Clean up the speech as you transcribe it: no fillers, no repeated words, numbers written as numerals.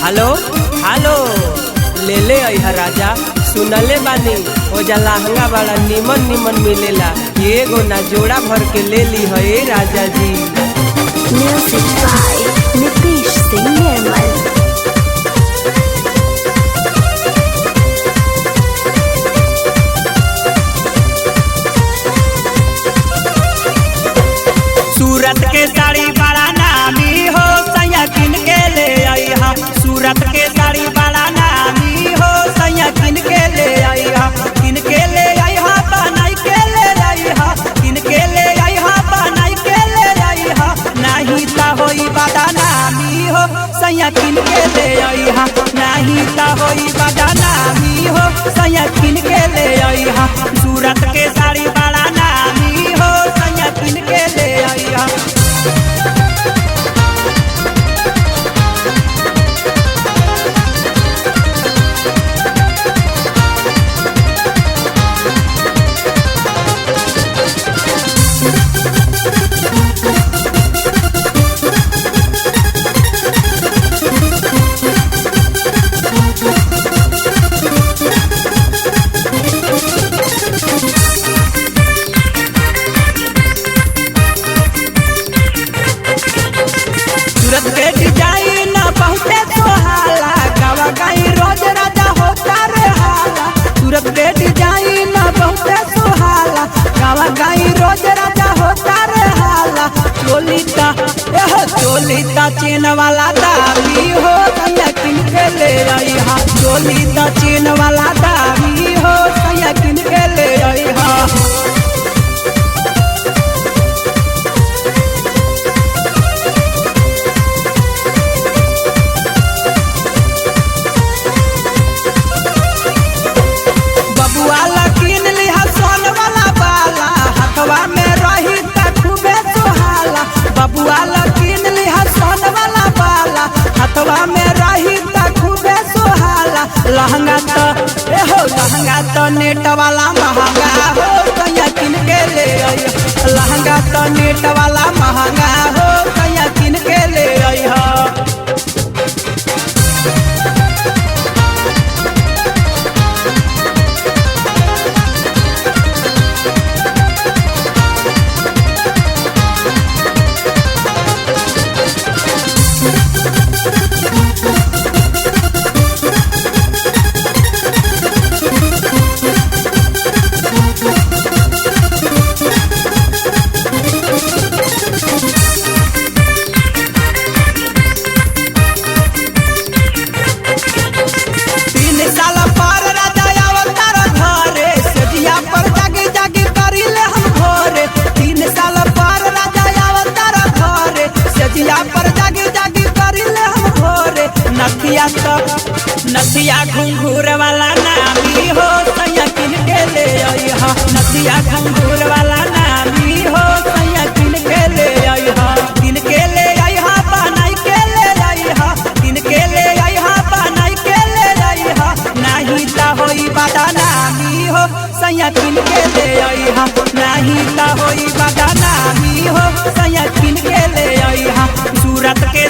Hello hello, ले ले अइहा राजा। सुनले बानी ओजा लहंगा बड़ा निमन निमन मिलेला, एगो ना जोड़ा भर के ले ली है राजा जी। Music by Nitish Singh Nirmal. सूरत के साड़ी बड़ा नामी हो, सैया किन के ले आईहा। सूरत के साड़ी बड़ा नामी हो, सैया किन के ले आईहा। किन के ले आईहा बनाई के ले आईहा, किन के ले आईहा बनाई के ले आईहा। नाही ता होई बड़ा नामी हो, सैया किन के ले आईहा। नाही ता होई बड़ा नामी हो, सैया किन के ले आईहा। सूरत के साड़ी बड़ा नामी हो, सैया किन के ले आईहा। सूरत के डिजाइन बहुते सोहाला, गावा गाई रोज राजा होता रे हाला। सूरत के डिजाइन बहुते सोहाला, गावा गाई रोज राजा होता रे हाला। चोलिता एह चोलिता चीन वाला दामी हो, सैया किन के ले आईहा। चोलिता चीन वाला दामी हो, सैया किन के ले आईहा। बबुआ ला किन लिहा सोन वाला बाला, हथवा में रही त खूबे सोहाला। बबुआ ला किन लिहा सोन वाला बाला, हथवा में रही त खूबे सोहाला। लहंगा त एहो लहंगा त नेट वाला महंगा हो, सैया किन के ले आइहा। लहंगा त नेट वाला महंगा हो, सैया किन के ले आइहा। तीन साल पर राजा अवतार घरे, सजिया पर जागी जागी करिले हम भोरे। तीन साल पर राजा अवतार घरे, सजिया पर जागी जागी करिले हम भोरे। नथिया तो नथिया घुंघूर वाला नामी हो, सैया किन के ले आईहा। नथिया घुंघूर वाला नामी हो, सैया किन के ले आईहा। किन के ले आईहा बनाई के ले आईहा, किन के ले आईहा बनाई के ले आईहा। नाही ता होई बड़ा नामी हो, सैया किन के ले आईहा। नाही ता होई बड़ा नामी हो, सैया किन के ले आईहा। सूरत के